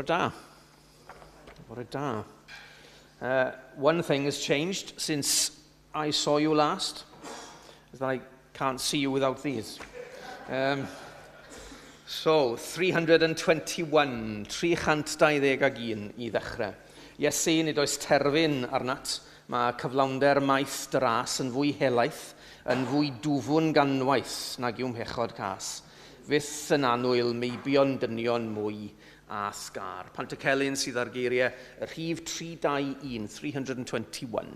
da. Bore da. One thing has changed since I saw you last, is that I can't see you without these. So, 321, 321 i ddechrau. Iesu, nid oes terfyn arnat, mae cyflawnder maith dy ras yn fwy helaeth, yn fwy dwfwn ganwaith nag yw mhechod cas. Fyth yn annwyl meibion dynion mwy a sgar. Pantycelyn sydd ar geiriau y rhif 321, 321.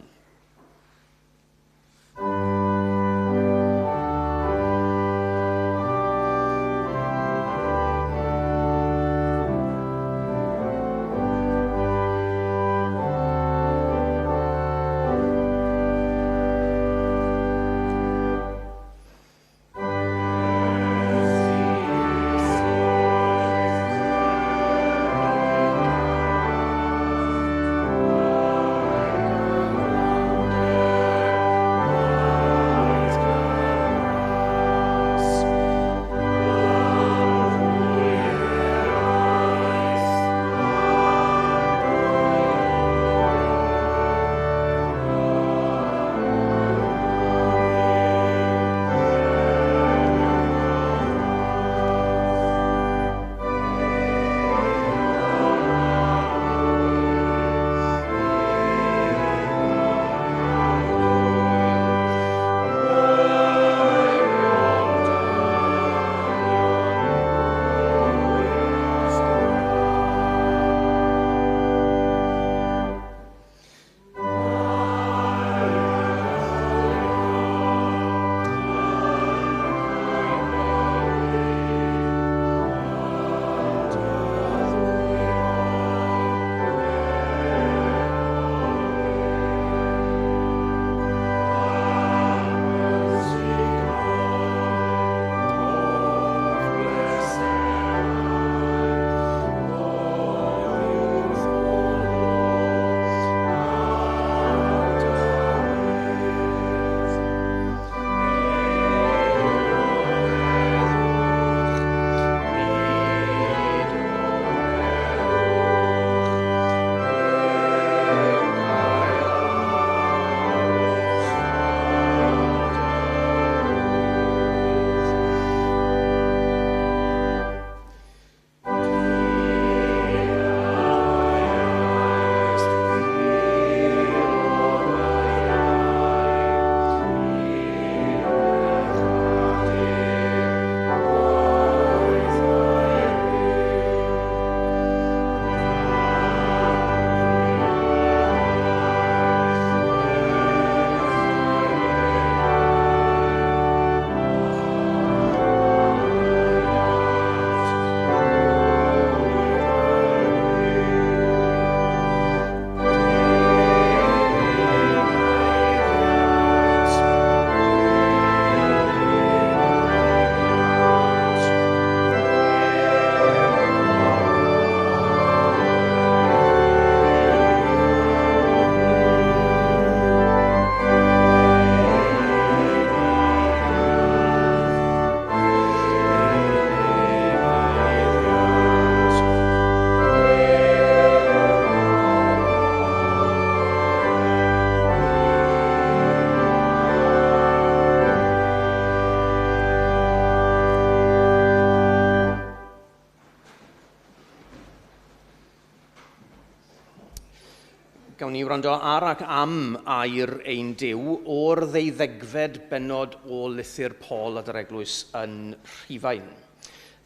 Gawn ni wrando ar ac am air ein Duw o'r ddeuddegfed bennod o lythyr Paul at yr eglwys yn Rhufain.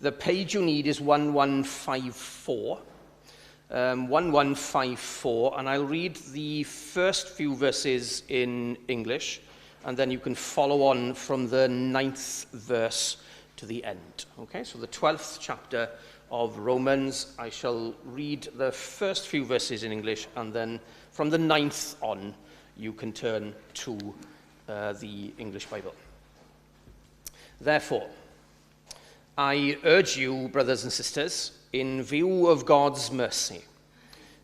The page you need is 1154. 1154, and I'll read the first few verses in English, and then you can follow on from the 9th verse to the end. Okay, so the 12th chapter of Romans, I shall read the first few verses in English, and then from the 9th on, you can turn to the English Bible. Therefore, I urge you, brothers and sisters, in view of God's mercy,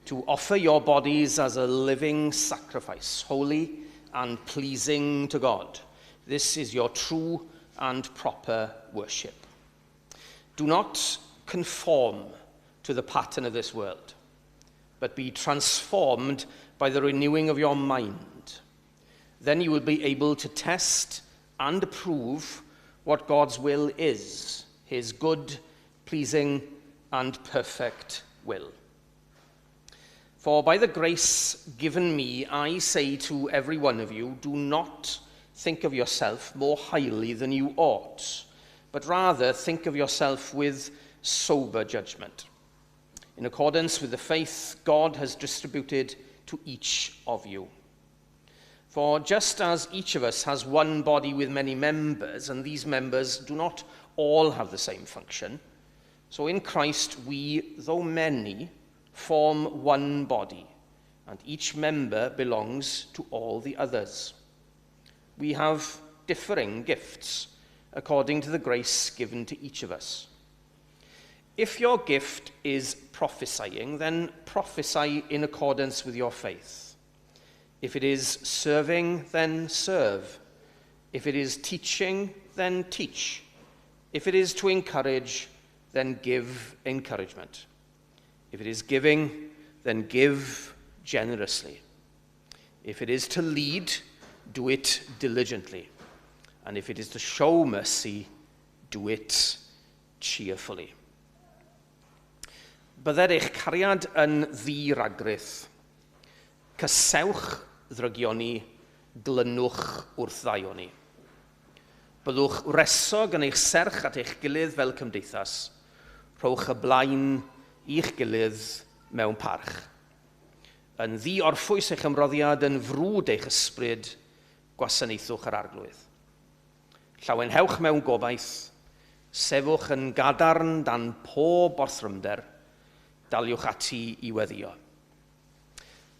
to offer your bodies as a living sacrifice, holy and pleasing to God. This is your true and proper worship. Do not conform to the pattern of this world, but be transformed by the renewing of your mind. Then you will be able to test and approve what God's will is, his good, pleasing, and perfect will. For by the grace given me, I say to every one of you, do not think of yourself more highly than you ought, but rather think of yourself with sober judgment, in accordance with the faith God has distributed to each of you. For just as each of us has one body with many members, and these members do not all have the same function, so in Christ we, though many, form one body, and each member belongs to all the others. We have differing gifts according to the grace given to each of us. If your gift is prophesying, then prophesy in accordance with your faith. If it is serving, then serve. If it is teaching, then teach. If it is to encourage, then give encouragement. If it is giving, then give generously. If it is to lead, do it diligently. And if it is to show mercy, do it cheerfully. Bydded eich cariad yn ddi-ragrith. Cysewch ddrygioni, glynwch wrth ddaioni. Byddwch wresog yn eich serch at eich gilydd fel cymdeithas. Rhowch y blaen i'ch gilydd mewn parch. Yn ddi-orffwys eich ymroddiad, yn frwd eich ysbryd, gwasanaethwch yr Arglwydd. Llawenhewch mewn gobaith, sefwch yn gadarn dan pob orthrymder, daliwch ati i weddio.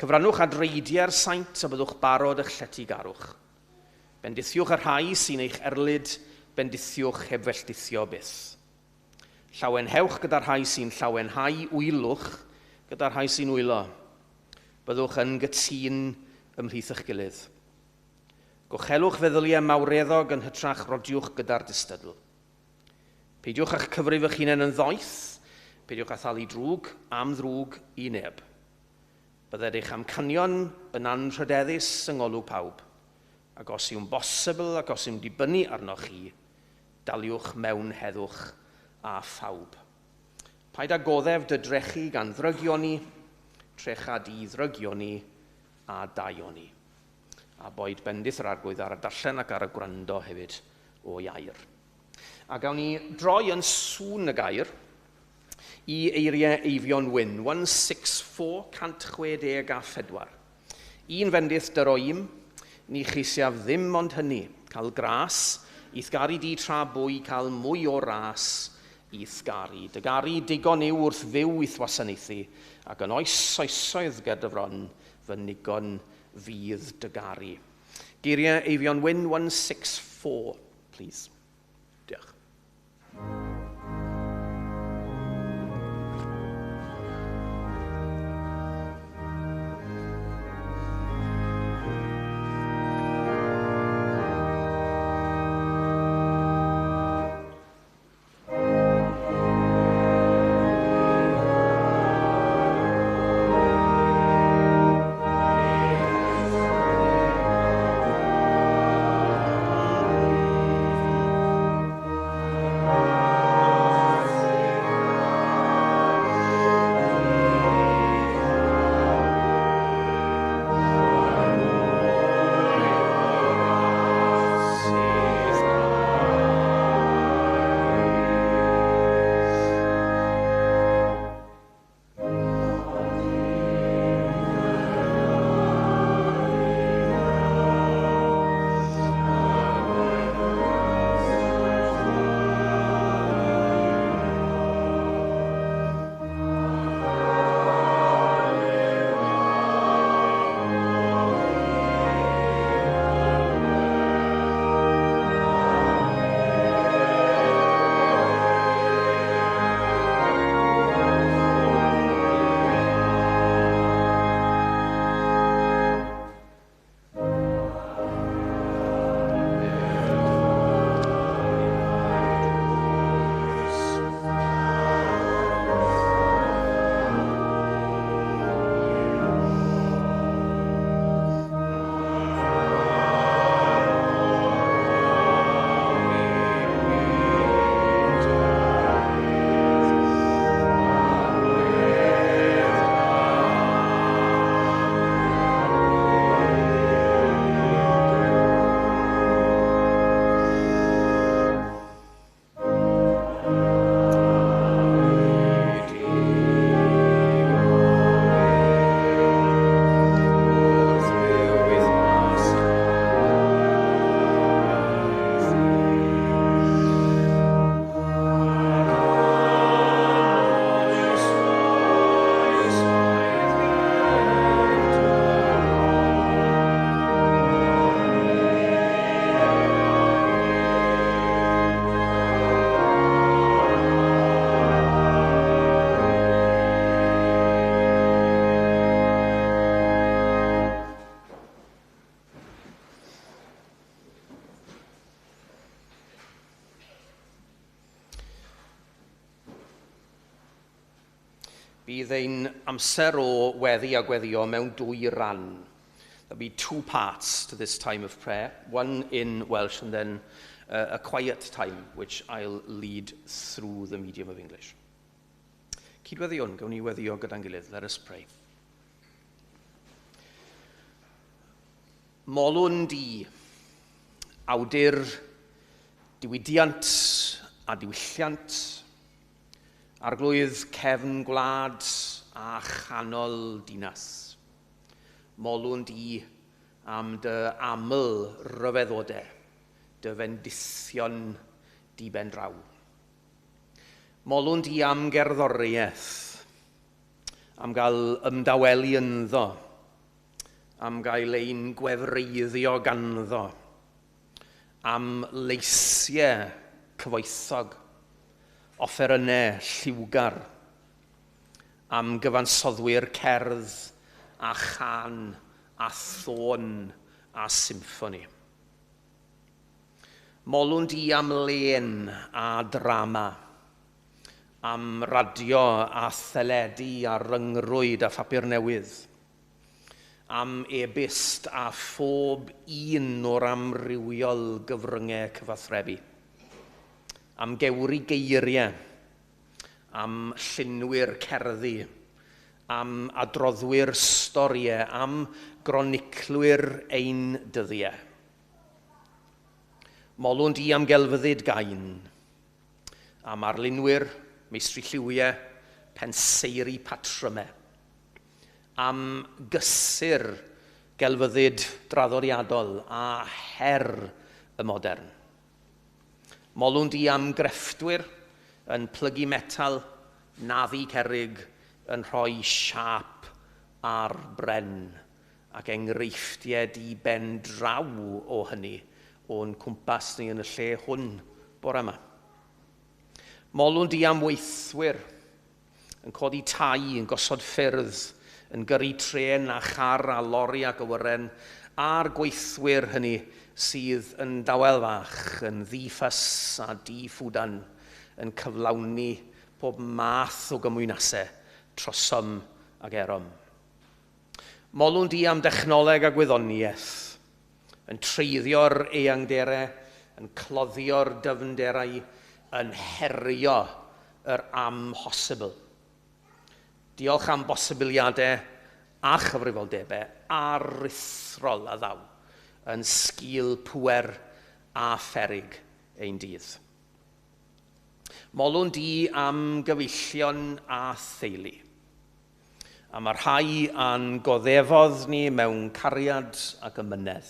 Cyfrannwch at reidiau'r saint a byddwch barod eich lletygarwch. Bendithiwch y rhai sy'n eich erlid, bendithiwch heb felldithio byth. Llawenhewch gyda'r rhai sy'n llawenhau, wylwch gyda'r rhai sy'n wylo. Byddwch yn gytûn ymhlith eich gilydd. Gochelwch feddyliau mawreddog yn hytrach rodiwch gyda'r distadl. Peidiwch â'ch cyfrif eich hunain yn ddoeth, peidiwch â thalu drwg am ddrwg i neb. Bydded eich amcanion yn anrhydeddus yng ngolwg pawb, ac os yw'n bosibl ac os yw'n dibynnu arnoch chi, daliwch mewn heddwch a phawb. Paid â goddef dy drechu gan ddrygioni, trecha di ddrygioni a daioni. A boed bendith yr Arglwydd ar y darllen ac ar y gwrando hefyd o'i air. A gawn ni droi yn sŵn y gair i eiriau Eifion Wyn, 164, 164. Un fendith dyroim, ni cheisiaf ddim ond hynny, cael gras, i'th garu di tra bwy, cael mwy o ras i'th garu. Dy garu digon yw wrth fyw i'th wasanaethu, ac yn oes oesoedd ger dy fron, fy nigon fydd dy garu. Geiriau Eifion Wyn, 164, please. Diolch. Amen. Bydd ein amser o weddi a gweddio mewn dwy ran. There'll be two parts to this time of prayer, one in Welsh and then a quiet time, which I'll lead through the medium of English. Cydweddiwn, gawn ni weddio gyda'n gilydd. Let us pray. Molwn di, awdur diwydiant a diwylliant, arglwydd cefn gwlad a chanol dinas. Molwn di am dy aml ryfeddodau, dy fendithion di ben draw. Molwn di am gerddoriaeth, am gael ymdawelu ynddo, am gael ein gwefreiddio ganddo, am leisiau cyfoethog, offerynnau lliwgar, am gyfansoddwyr cerdd a chan a thôn a symffoni. Molwn di am lên a drama, am radio a theledu a ryngrwyd a phapur newydd, am e-byst a phob un o'r amrywiol gyfryngau cyfathrebu, am gewri geiriau, am llunwyr cerddi, am adroddwyr storiau, am groniclwyr ein dyddiau. Molwn di am gelfyddyd gain, am arlunwyr, meistri lliwiau, penseiri patrymau, am gysur gelfyddyd draddodiadol a her y modern. Molwn di am grefftwyr yn plygu metal, naddu cerrig, yn rhoi siâp ar bren, ac enghreifftiau di ben draw o hynny o'n cwmpas ni yn y lle hwn bore yma. Molwn di am weithwyr, yn codi tai, yn gosod ffyrdd, yn gyrru trên a char a lori ac awyren, a'r gweithwyr hynny sydd yn dawel fach, yn ddiffys a diffwdan, yn cyflawni pob math o gymwynasau trosom ag erom. Molwn di am dechnoleg a gwyddoniaeth, yn treiddio'r eangderau, yn cloddio'r dyfnderau, yn herio yr amhosibl. Diolch am bosibiliadau a chyfrifoldebau aruthrol a ddaw yn sgil pŵer a pherig ein dydd. Molwn di am gyfeillion a theulu, am y rhai a'n goddefodd ni mewn cariad ac ymynedd,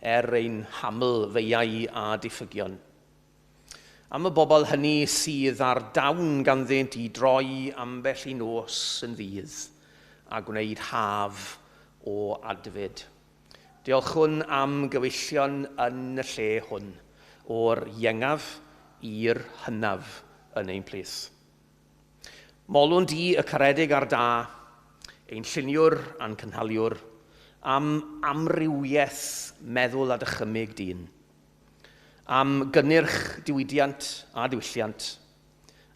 er ein haml feiau a diffygion. Am y bobl hynny sydd ar dawn ganddynt i droi ambell i nos yn ddydd a gwneud haf o adfyd. Diolchwn am gyfeillion yn y lle hwn, o'r iengaf i'r hynaf yn ein plith. Molwn di y caredig a'r da, ein lluniwr a'n cynhaliwr, am amrywiaeth meddwl a dychymyg dyn, am gynnyrch diwydiant a diwylliant,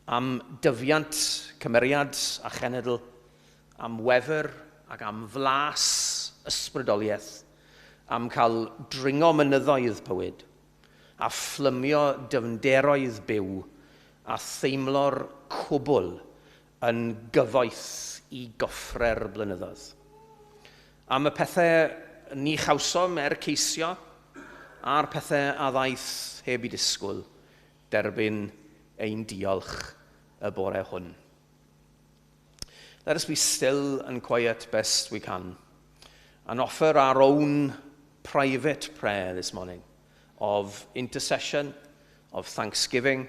am dyfiant cymeriad a chenedl, am wefr ac am flas ysbrydoliaeth, am cael dringo mynyddoedd bywyd, a phlymio dyfnderoedd byw, a theimlo'r cwbl yn gyfoeth i goffre'r blynyddoedd. Am y pethau ni chawsom er ceisio, a'r pethau a ddaeth heb i disgwyl, derbyn ein diolch y bore hwn. Let us be still and quiet best we can, and offer our own private prayer this morning of intercession, of thanksgiving,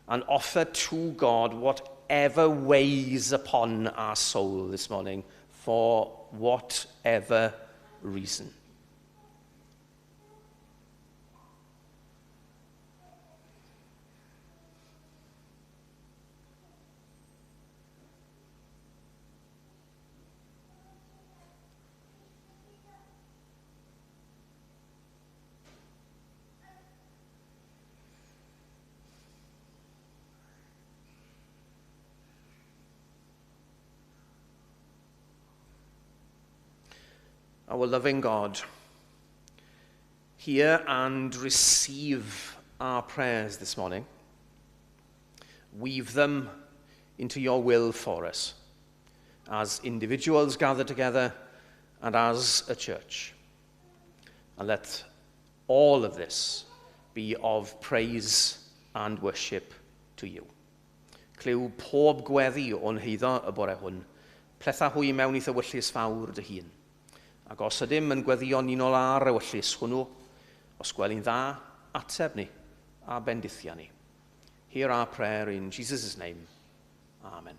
and offer to God whatever weighs upon our soul this morning for whatever reason. Our loving God, hear and receive our prayers this morning. Weave them into your will for us, as individuals gathered together and as a church. And let all of this be of praise and worship to you. Clyw pob gweddi o'n heiddo y bore hwn, pletha hwy mewn i'th ewyllys fawr dy hun. Ac os ydym yn gweddïo'n unol â'r ewyllys hwnnw, os gweli'n dda, ateb ni a bendithia ni. Hear our prayer in Jesus' name. Amen.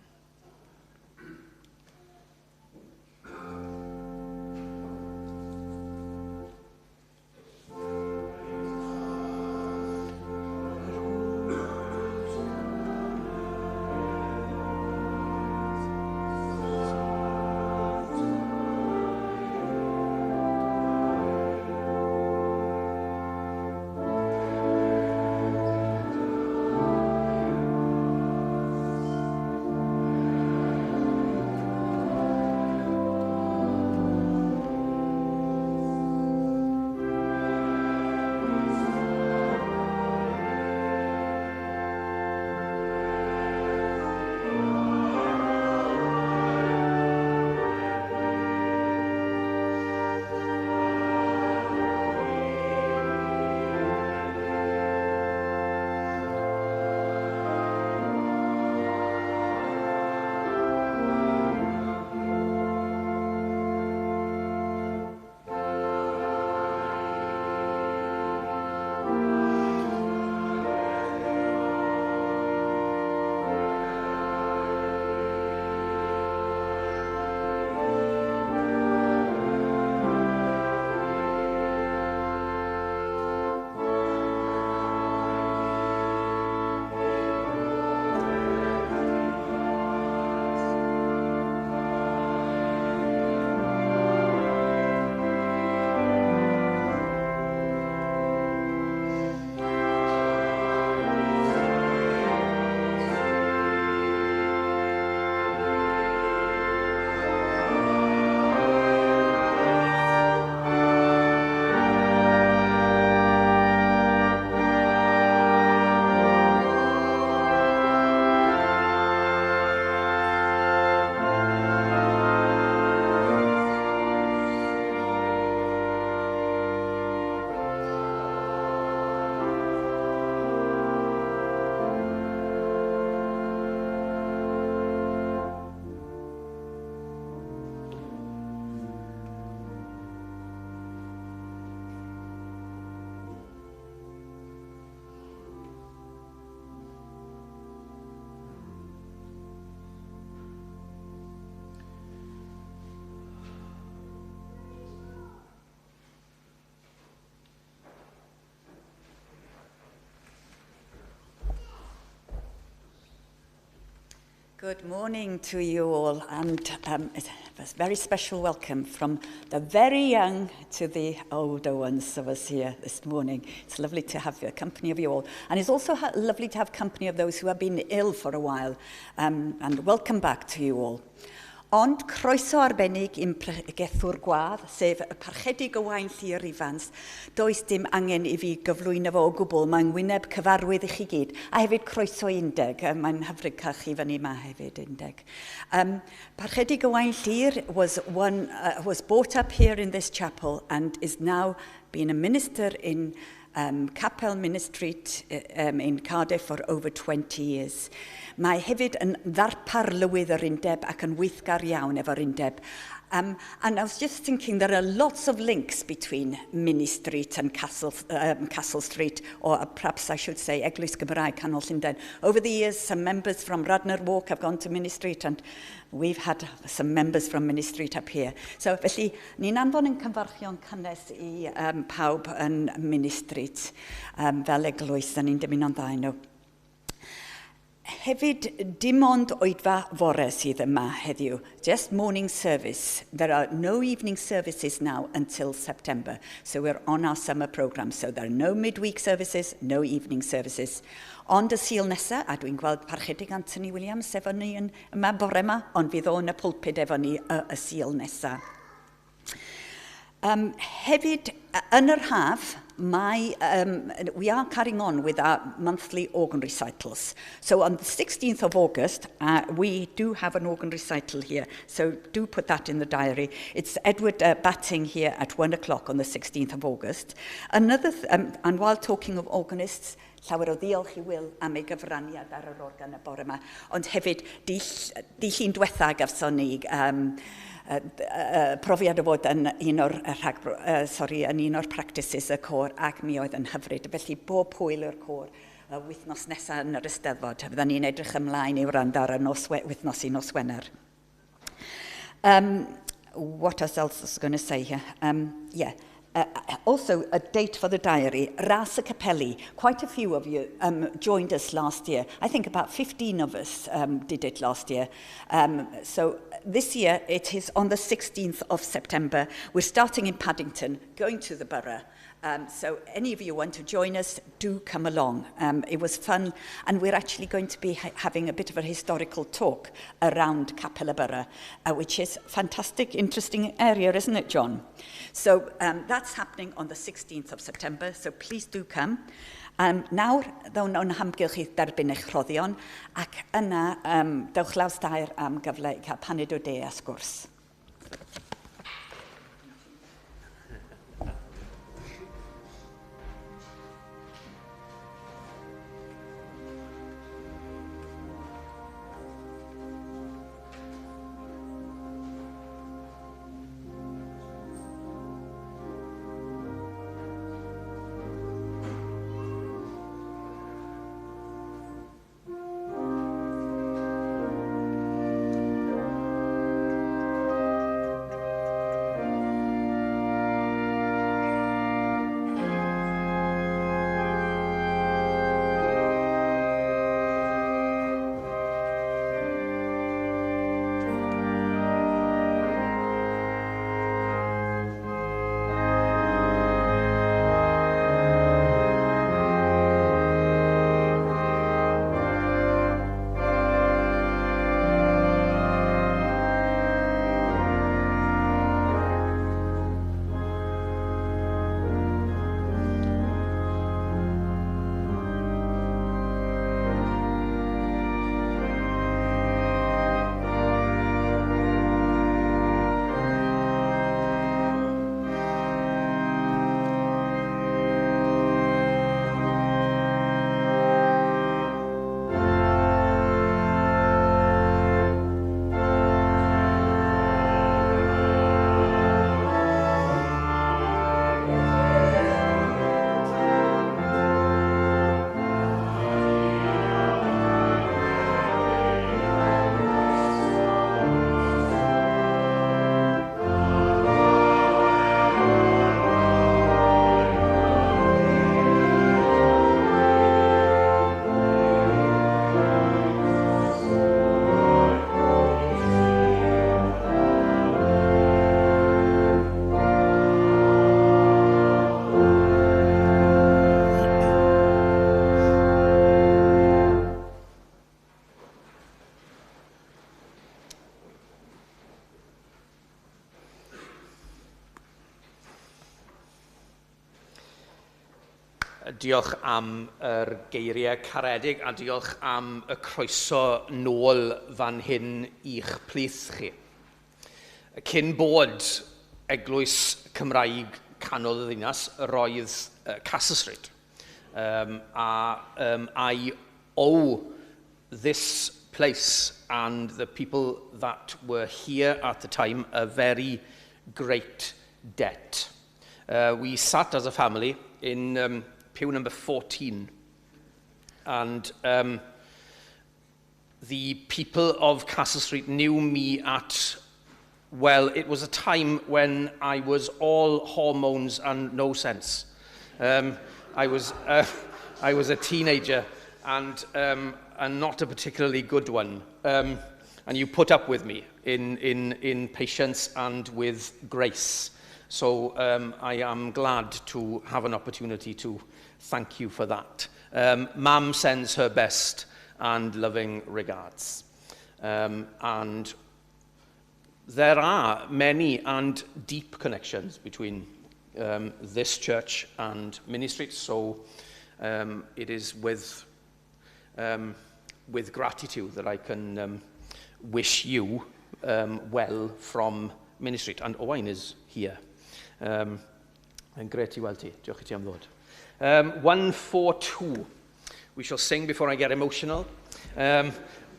Good morning to you all, and it's a very special welcome from the very young to the older ones of us here this morning. It's lovely to have the company of you all, and it's also lovely to have company of those who have been ill for a while, and welcome back to you all. Ond croeso arbennig i'n pregethwr gwadd, sef y Parchedig Owain Llŷr Ifans. Does dim angen i fi gyflwyno fo o gwbl, mae'n wyneb cyfarwydd i chi gyd. A hefyd croeso Undeg, mae'n hyfryd cael chi fyny yma hefyd, Undeg. Parchedig Owain Llŷr was brought up here in this chapel and is now been a minister in Capel Minny Street in Cardiff for over 20 years. Mae hefyd yn ddarpar lywydd yr undeb ac yn weithgar iawn efo'r undeb. And I was just thinking there are lots of links between Minny Street and Castle Street, or perhaps I should say Eglwys Gymraeg Canol Llundain. Over the years, some members from Radnor Walk have gone to Minny Street, and we've had some members from Minny Street up here. So, felly, ni'n anfon yn cyfarchion cynnes i pawb yn Minny Street, fel eglwys, da ni'n dymuno'n dda i nhw. Hefyd, dim ond oedfa fore sydd yma heddiw. Just morning service. There are no evening services now until September. So we're on our summer programme. So there are no midweek services, no evening services. Ond y Sul nesaf, a dwi'n gweld Parchedig Anthony Williams efo ni yn yma bore yma, ond fydd o yn y pulpit efo ni y Sul nesaf. Hefyd, yn yr haf, we are carrying on with our monthly organ recitals. So on the 16th of August, we do have an organ recital here. So do put that in the diary. It's Edward Batting here at 1 o'clock on the 16th of August. And while talking of organists, llawer o ddiolch i Will am ei gyfraniad ar yr organ y bore yma. Ond hefyd, dydd Llun diwetha gafson ni profiad o fod yn un o'r rhag, sorry, yn un o'r practices y côr ac mi oedd yn hyfryd. Felly bob hwyl i'r côr y wythnos nesaf yn yr Eisteddfod. Fyddan ni'n edrych ymlaen i wrando ar y nos, wythnos i nos Wener. What else was I going to say here? Yeah. Also, a date for the diary, Ras y Capeli. Quite a few of you joined us last year. I think about 15 of us did it last year. So this year, it is on the 16th of September. We're starting in Paddington, going to the borough. So any of you want to join us, do come along. It was fun, and we're actually going to be ha having a bit of a historical talk around Capel y Borough, which is fantastic, interesting area, isn't it, John? So that's happening on the 16th of September, so please do come. Nawr, ddown o'n hamgylch i derbyn eich rhoddion, ac yna dewch lawr staer am gyfle i cael paned o de a sgwrs. Diolch am yr geiriau caredig a diolch am y croeso nôl fan hyn i'ch plith chi. Cyn bod Eglwys Cymraeg canol y ddinas, roedd Castle Street. A I owe this place and the people that were here at the time a very great debt. We sat as a family in pew number 14, and the people of Castle Street knew me at, well, it was a time when I was all hormones and no sense. I was a teenager and not a particularly good one. And you put up with me in patience and with grace. So I am glad to have an opportunity to thank you for that. Mam sends her best and loving regards. And There are many and deep connections between this church and Minny Street, so it is with gratitude that I can wish you well from Minny Street. And Owain is here. And great i weld ti. Diolch i ti am ddod. 142. We shall sing before I get emotional.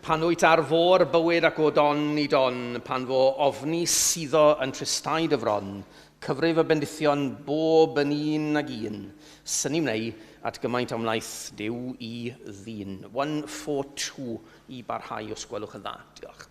Pan wyt ar fôr bywyd ac o don i don, pan fo ofni suddo yn tristau dy fron, cyfrif y bendithion bob yn un ag un, syni wnei at gymaint am wnaeth Duw i ddyn. 142 i barhau os gwelwch yn dda. Diolch.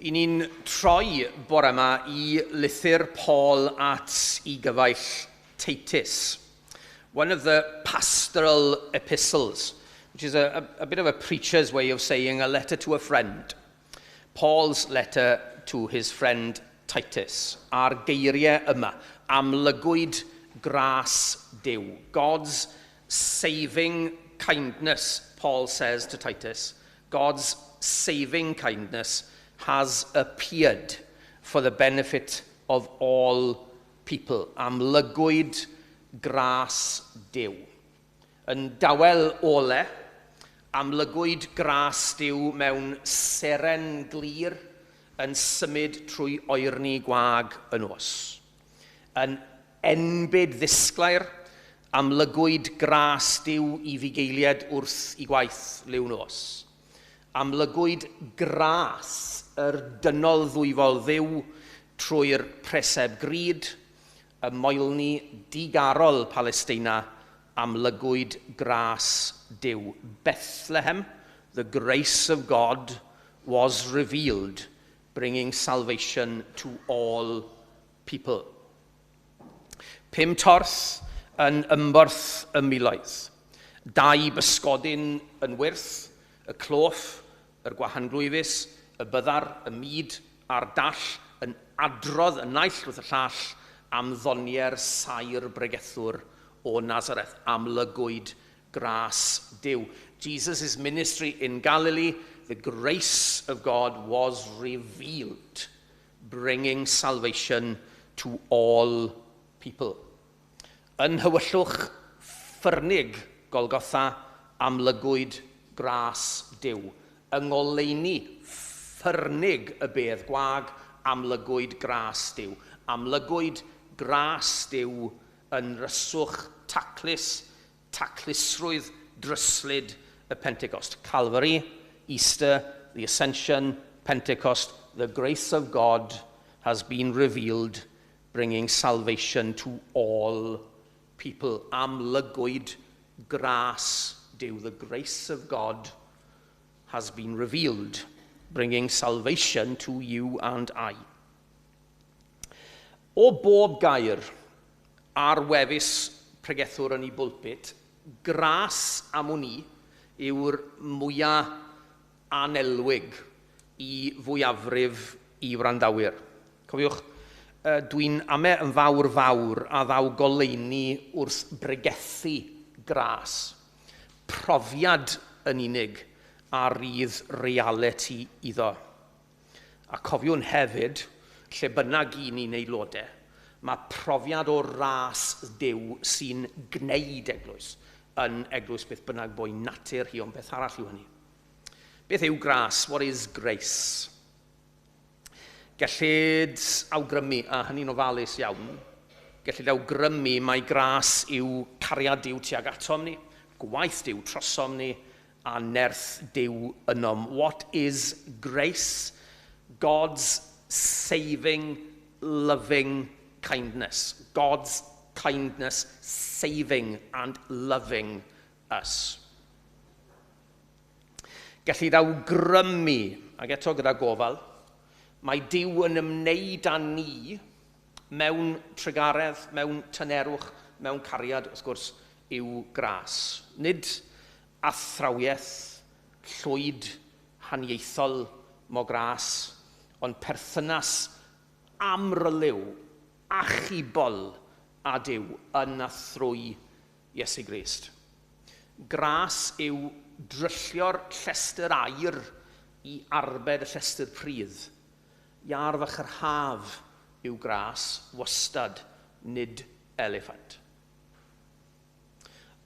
I ni'n troi bore yma i lythyr Paul at ei gyfaill Titus. One of the pastoral epistles, which is a bit of a preacher's way of saying a letter to a friend. Paul's letter to his friend Titus. A'r geiriau yma, amlygwyd gras Duw. God's saving kindness, Paul says to Titus. God's saving kindness has appeared for the benefit of all people. Amlygwyd gras Duw. Yn dawel ole, amlygwyd gras Duw mewn seren glir yn symud trwy oerni gwag y nos. Yn enbyd ddisglair, Amlygwyd gras Duw i fugeiliaid wrth i gwaith liw nos. Amlygwyd gras yr dynol ddwyfol Dduw trwy'r preseb grud, y moelni digarol Palesteina, amlygwyd gras Duw. Bethlehem, the grace of God was revealed, bringing salvation to all people. 5 torth yn ymborth y miloedd. 2 bysgodyn yn wyrth, y cloff, yr gwahanglwyfus, y byddar, y mud a'r dall yn adrodd y naill wrth y llall am ddoniau'r saer bregethwr o Nazareth. Amlygwyd gras Duw. Jesus' ministry in Galilee, the grace of God was revealed, bringing salvation to all people. Yn nhywyllwch ffyrnig Golgotha, amlygwyd gras Duw. Yng ngoleuni ffyrnig y bedd gwag, amlygwyd gras Duw. Amlygwyd gras Duw yn ryswch taclus, taclusrwydd dryslyd y Pentecost. Calvary, Easter, the Ascension, Pentecost, the grace of God has been revealed, bringing salvation to all people. Amlygwyd gras Duw. The grace of God has been revealed, bringing salvation to you and I. O bob gair ar wefus pregethwr yn ei bwlpit, gras am wn i yw'r mwyaf anelwig i fwyafrif i wrandawyr. Cofiwch, dwi'n ame yn fawr fawr a ddaw goleuni wrth bregethu gras. Profiad yn unig a rydd reality iddo. A cofiwn hefyd, lle bynnag i ni'n aelodau, mae profiad o ras Duw sy'n gwneud eglwys yn eglwys beth bynnag bo'i natur hi, ond beth arall yw hynny. Beth yw gras? What is grace? Gellid awgrymu, a hynny'n ofalus iawn, gellid awgrymu mai gras yw cariad Duw tuag atom ni, gwaith Duw trosom ni, a nerth Duw ynom. What is grace? God's saving, loving kindness. God's kindness saving and loving us. Gellid awgrymu, ac eto gyda gofal, mae Duw yn ymwneud â ni mewn trugaredd, mewn tynerwch, mewn cariad, wrth gwrs, yw gras. Nid athrawiaeth llwyd haniaethol mo gras, ond perthynas amryliw, achubol â Duw yn a thrwy Iesu Grist. Gras yw dryllio'r llestr aur i arbed y llestr pridd. Iâr fach yr haf yw gras, wastad, nid eliffant.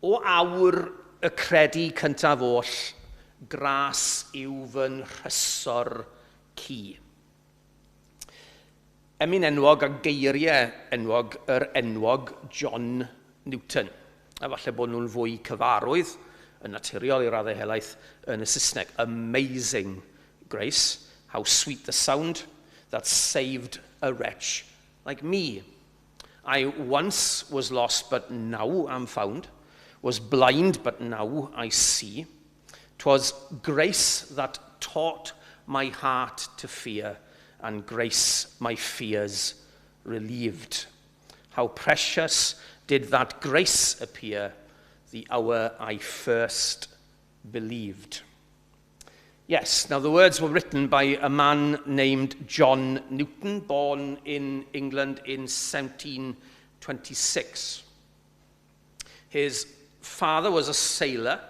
O awr y credu cyntaf oll, gras yw fy nhrysor cu. Emyn enwog a geiriau enwog yr enwog John Newton. A falle bod nhw'n fwy cyfarwydd yn naturiol i raddau helaeth yn y Saesneg. Amazing grace, how sweet the sound that saved a wretch like me. I once was lost, but now am found, was blind, but now I see. 'Twas grace that taught my heart to fear, and grace my fears relieved. How precious did that grace appear the hour I first believed. Yes, now the words were written by a man named John Newton, born in England in 1726. His father was a sailor,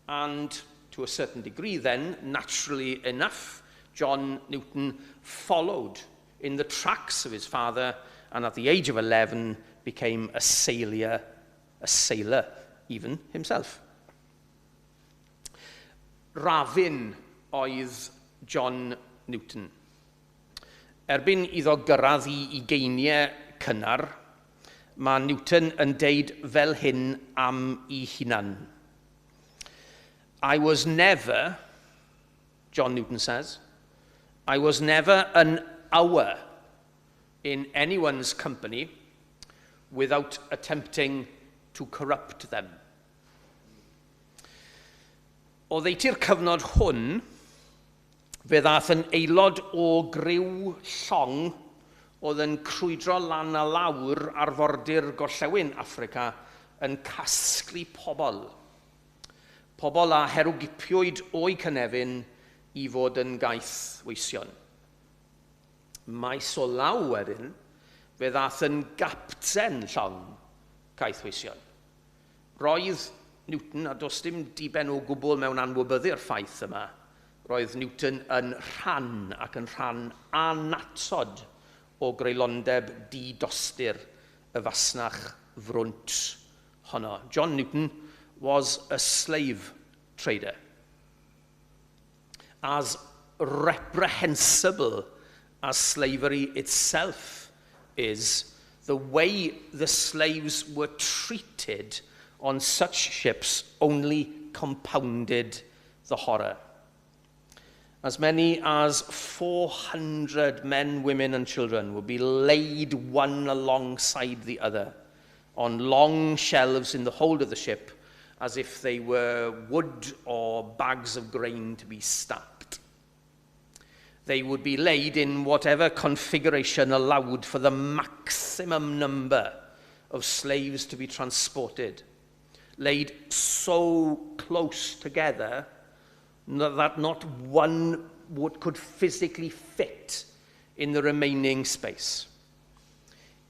and to a certain degree then, naturally enough, John Newton followed in the tracks of his father, and at the age of 11 became a sailor even himself. Rafin oedd John Newton. Erbyn iddo gyrraedd i ugeiniau cynnar, Mae Newton yn deud fel hyn am ei hunan. "I was never," John Newton says, "I was never an hour in anyone's company without attempting to corrupt them." Oddeutu'r cyfnod hwn, fe ddaeth yn aelod o griw llong oedd yn crwydro lan a lawr arfordir gorllewin Affrica yn casglu pobl. Pobl a herwgipiwyd o'u cynefin i fod yn gaethweision. Maes o law wedyn, fe ddaeth yn gapten llong caethweision. Roedd Newton, a does dim diben o gwbl mewn anwybyddu'r ffaith yma, roedd Newton yn rhan ac yn rhan annatod o greulondeb didostur y fasnach frwnt honno. John Newton was a slave trader. As reprehensible as slavery itself is, the way the slaves were treated on such ships only compounded the horror. As many as 400 men, women, and children would be laid one alongside the other on long shelves in the hold of the ship as if they were wood or bags of grain to be stacked. They would be laid in whatever configuration allowed for the maximum number of slaves to be transported, laid so close together that not one could physically fit in the remaining space.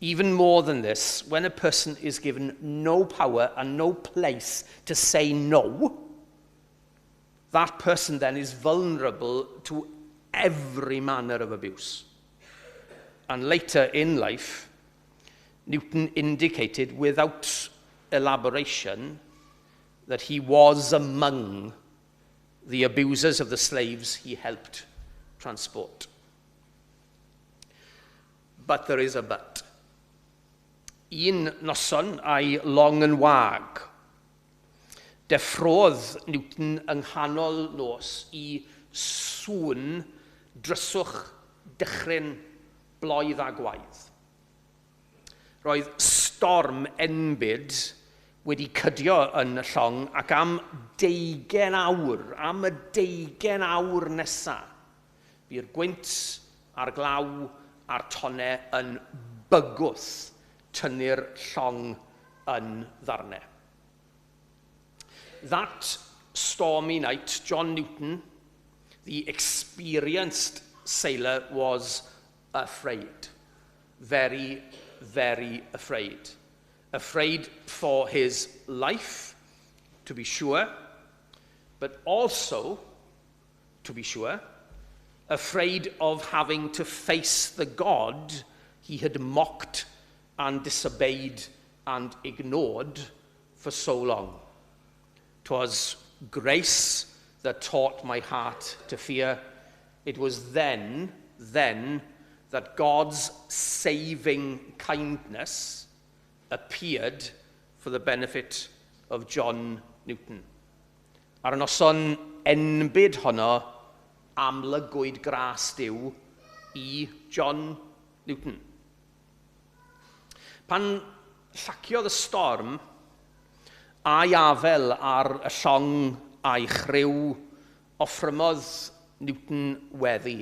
Even more than this, when a person is given no power and no place to say no, that person then is vulnerable to every manner of abuse. And later in life, Newton indicated without elaboration that he was among the abusers of the slaves he helped transport. But there is a but. Un noson a'i long yn wag, deffrodd Newton yng nghanol nos i sŵn dryswch, dychryn, bloedd a gwaedd. Roedd storm enbyd wedi cydio yn y llong ac am 12 awr, am y 12 awr nesaf, bu'r gwynt a'r glaw a'r tonnau yn bygwth tynnu'r llong yn ddarnau. That stormy night, John Newton, the experienced sailor, was afraid. Very, very afraid. Afraid for his life, to be sure, but also, to be sure, afraid of having to face the God he had mocked and disobeyed and ignored for so long. 'Twas grace that taught my heart to fear. It was then, that God's saving kindness appeared for the benefit of John Newton. Ar y noson enbyd honno, amlygwyd gras Duw i John Newton. Pan llaciodd y storm, a'i afel ar y llong a'i chriw, offrymodd Newton weddi.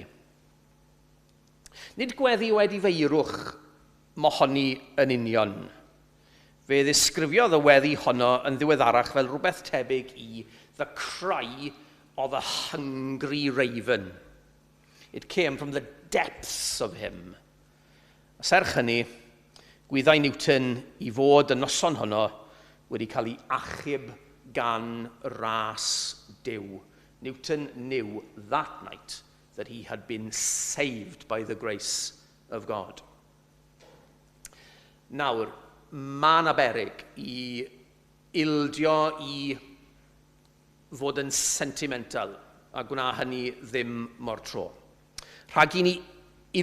Nid gweddi o edifeirwch mohoni yn union. Fe ddisgrifiodd y weddi honno yn ddiweddarach fel rhywbeth tebyg i the cry of a hungry raven. It came from the depths of him. A serch hynny, gwyddai Newton i fod y noson honno wedi cael ei achub gan ras Duw. Newton knew that night that he had been saved by the grace of God. Nawr, mae yna beryg i ildio i fod yn sentimental a gwna hynny ddim mo'r tro. Rhag i ni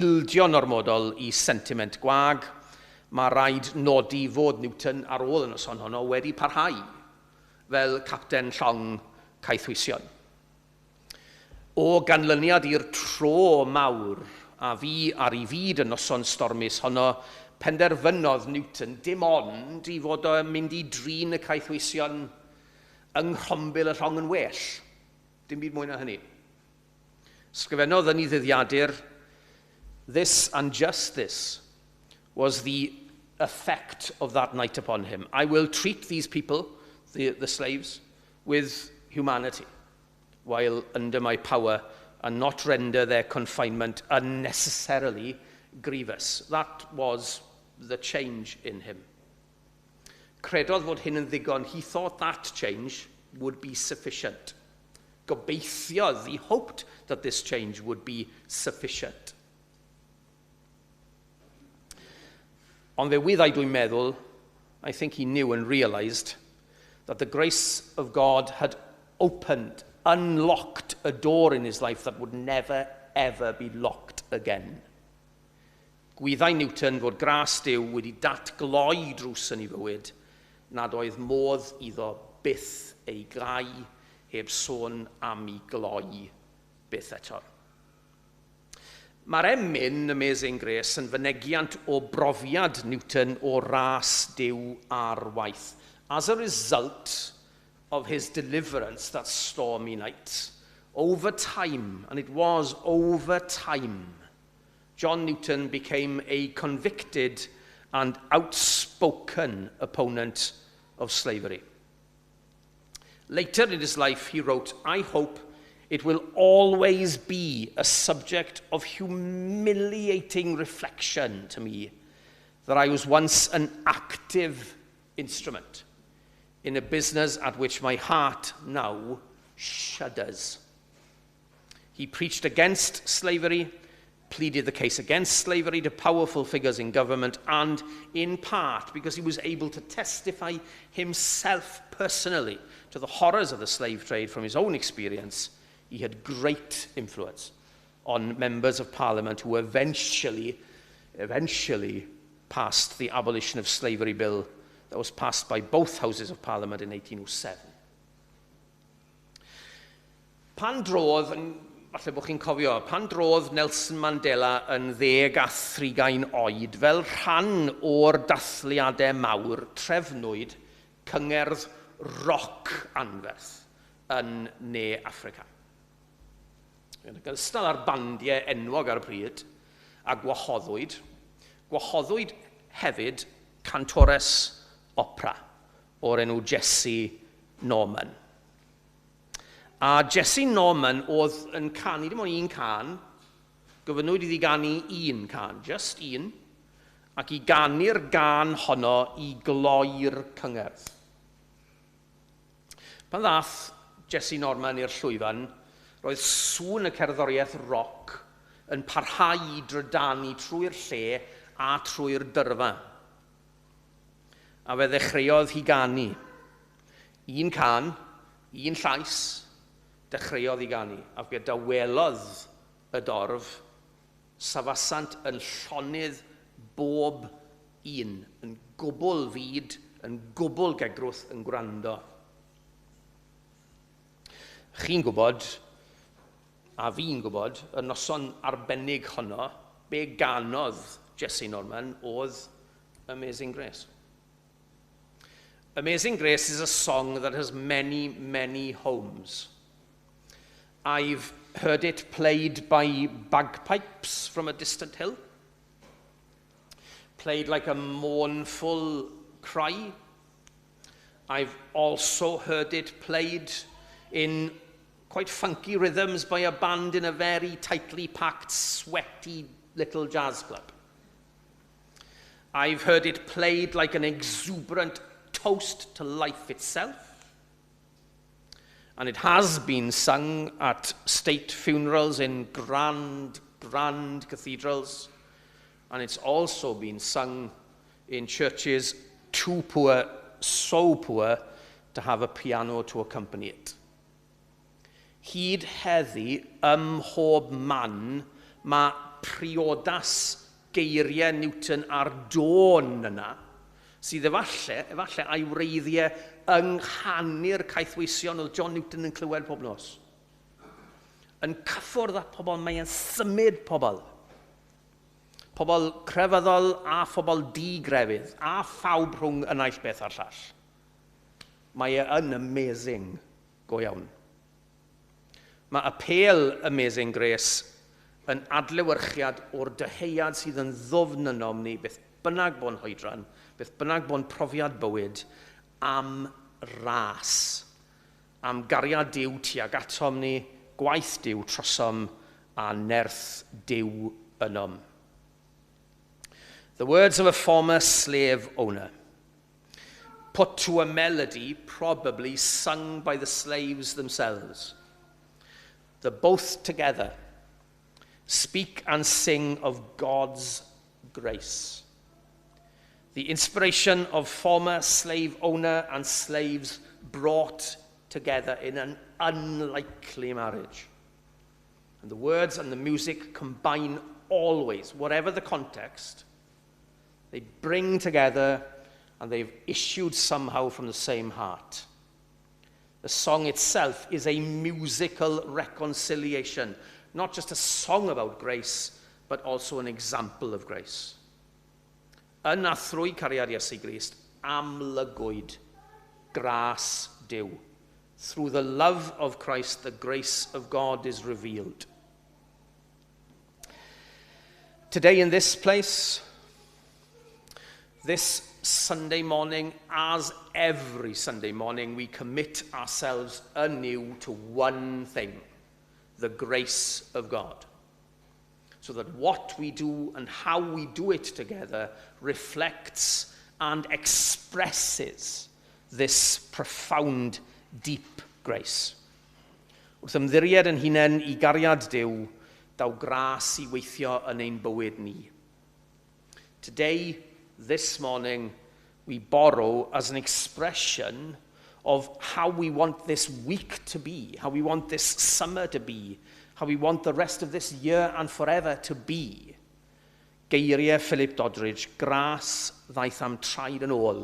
ildio'n ormodol i sentiment gwag, Mae rhaid nodi fod Newton ar ôl y noson honno wedi parhau fel capten llong caethweision. O ganlyniad i'r tro mawr a fu ar ei fyd y noson stormus honno, penderfynodd Newton dim ond i fod o'n mynd i drin y caethweision yng nghrombil y llong yn well. Dim byd mwy na hynny. Sgrifennodd yn ei ddyddiadur, "This and just this was the effect of that night upon him. I will treat these people, the slaves, with humanity while under my power and not render their confinement unnecessarily grievous." That was the change in him. Credodd fod hyn yn ddigon. He thought that change would be sufficient. Gobeithiodd, he hoped that this change would be sufficient. Ond fe wyddai, dwi'n meddwl, I think he knew and realised that the grace of God had opened, unlocked a door in his life that would never, ever be locked again. Gwyddai Newton fod gras Duw wedi datgloi drws yn ei fywyd nad oedd modd iddo byth ei gau, heb sôn am ei gloi byth eto. Mae'r emyn Amazing Grace yn fynegiant o brofiad Newton o ras Duw ar waith. As a result of his deliverance that stormy night, over time, and it was over time, John Newton became a convicted and outspoken opponent of slavery. Later in his life, he wrote, "I hope it will always be a subject of humiliating reflection to me that I was once an active instrument in a business at which my heart now shudders." He preached against slavery, pleaded the case against slavery to powerful figures in government, and in part because he was able to testify himself personally to the horrors of the slave trade from his own experience, he had great influence on members of parliament who eventually passed the Abolition of Slavery Bill that was passed by both houses of parliament in 1807. Pan drodd, falle bod chi'n cofio, pan drodd Nelson Mandela yn 30 oed, fel rhan o'r dathliadau mawr, trefnwyd cyngerdd roc anferth yn Ne Affrica. Yn ogystal â'r bandiau enwog ar y pryd, a gwahoddwyd hefyd cantores opera o'r enw Jessye Norman. A Jessye Norman oedd yn canu dim ond un cân, gofynnwyd iddi ganu un cân, just un, ac i ganu'r gân honno i gloi'r cyngerdd. Pan ddath Jessye Norman i'r llwyfan, roedd sŵn y cerddoriaeth roc yn parhau i drydanu trwy'r lle a trwy'r dyrfa. A fe ddechreuodd hi ganu. Un cân, un llais, dechreuodd i ganu. A fe dawelodd y dorf, safasant yn llonydd bob un, yn gwbl fud, yn gwbl gegrwth yn gwrando. Chi'n gwybod, a fi'n gwybod, y noson arbennig honno, be ganodd Jessye Norman oedd Amazing Grace. Amazing Grace is a song that has many, many homes. I've heard it played by bagpipes from a distant hill, played like a mournful cry. I've also heard it played in quite funky rhythms by a band in a very tightly packed, sweaty little jazz club. I've heard it played like an exuberant toast to life itself. And it has been sung at state funerals in grand, grand cathedrals. And it's also been sung in churches too poor, so poor, to have a piano to accompany it. Hyd heddi, ym mhob man, mae priodas geiriau Newton a'r dôn yna, sydd efallai a'i wreiddiau yng nghanu'r caethweision oedd John Newton yn clywed pob nos. Yn cyffwrdd â pobl, mae'n symud pobl. Pobl crefyddol a phobl digrefydd, a phawb rhwng y naill beth a'r llall. Mae e yn amazing, go iawn. Mae apêl Amazing Grace yn adlewyrchiad o'r dyheuad sydd yn ddwfn ynom ni, beth bynnag bo'n hoedran, beth bynnag bo'n profiad bywyd, am ras, am gariad Duw tuag atom ni, gwaith Duw trosom a nerth Duw ynom. The words of a former slave owner, put to a melody probably sung by the slaves themselves. The both together speak and sing of God's grace. The inspiration of former slave owner and slaves brought together in an unlikely marriage. And the words and the music combine always, whatever the context, they bring together and they've issued somehow from the same heart. The song itself is a musical reconciliation, not just a song about grace, but also an example of grace. Yn a thrwy cariad Iesu Grist, amlygwyd gras Duw. Through the love of Christ, the grace of God is revealed. Today in this place, this Sunday morning, as every Sunday morning, we commit ourselves anew to one thing, the grace of God. So that what we do and how we do it together reflects and expresses this profound, deep grace. Wrth ymddiried yn hunain i gariad Duw, daw gras i weithio yn ein bywyd ni. Today, this morning, we borrow as an expression of how we want this week to be, how we want this summer to be, how we want the rest of this year and forever to be. Geiriau Philip Doddridge, gras ddaeth am traed yn ôl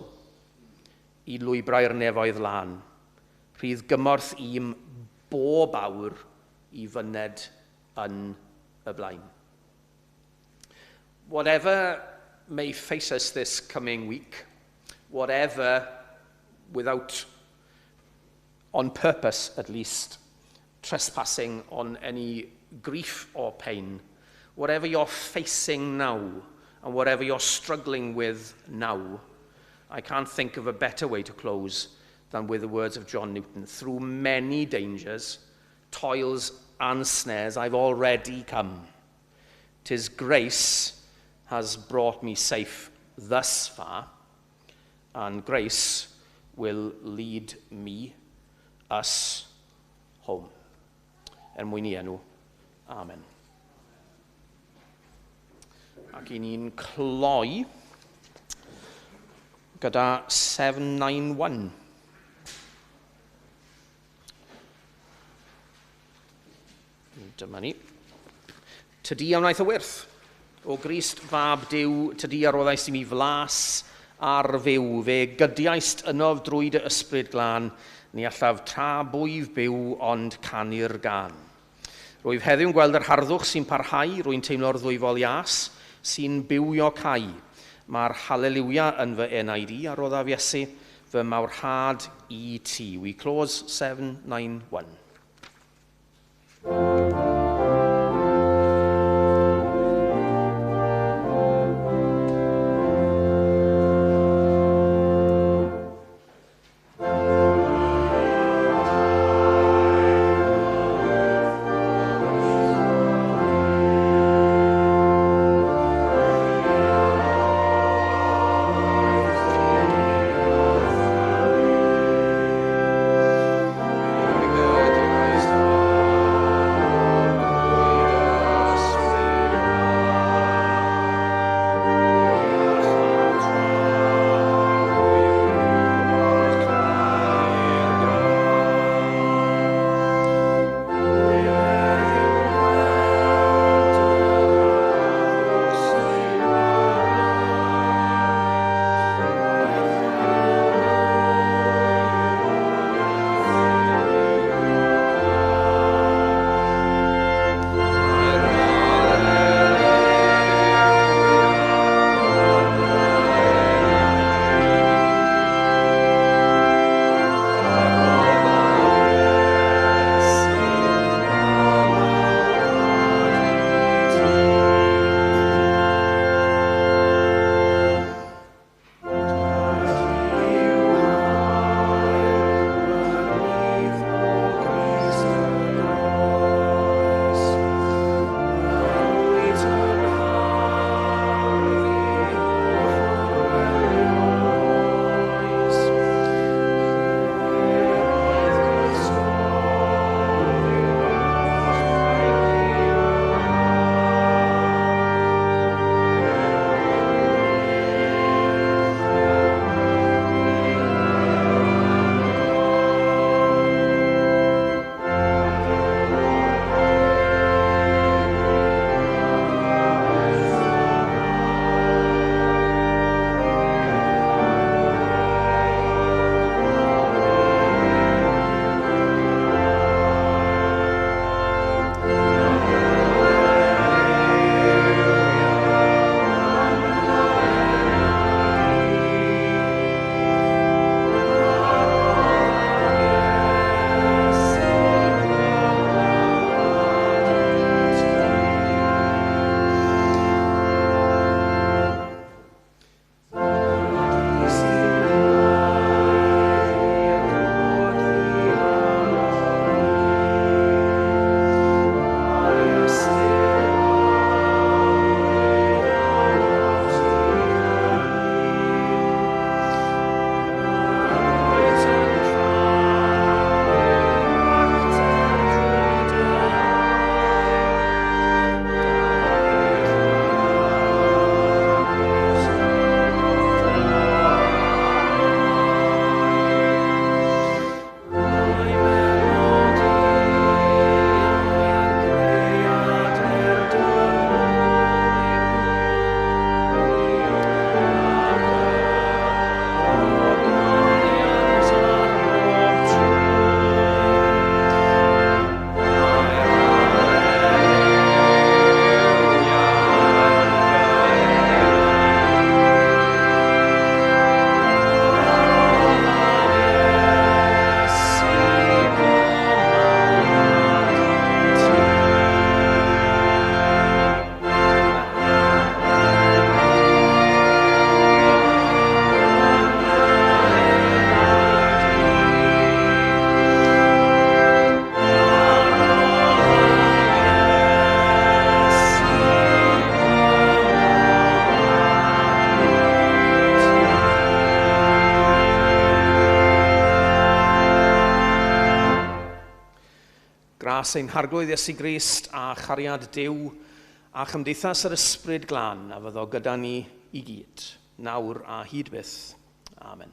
i lwybrau'r nefoedd lân. Rhydd gymorth i'm bob awr i fyned yn y blaen. Whatever may face us this coming week, whatever, without, on purpose at least, trespassing on any grief or pain, whatever you're facing now and whatever you're struggling with now, I can't think of a better way to close than with the words of John Newton. Through many dangers, toils and snares, I've already come. 'Tis grace has brought me safe thus far, and grace will lead me, us, home. Er mwyn i enw. Amen. Ac i ni'n cloi gyda 791. Dyma ni. Tydi a wnaeth y wyrth. O Grist fab Duw, tydi a roddaist i mi flas ar fyw. Fe gydiaist ynof drwy dy ysbryd glân, ni allaf tra bwyf byw ond canu'r gân. Rwyf heddiw'n gweld yr harddwch sy'n parhau, rwy'n teimlo'r ddwyfol ias sy'n bywio cau. Mae'r haleliwia yn fy enaid i a roddaf Iesu, fy mawrhad i ti. We close 791. Gras ein Harglwydd Iesu Grist a chariad Duw a chymdeithas yr Ysbryd Glân a fyddo gyda ni i gyd, nawr a hyd byth. Amen.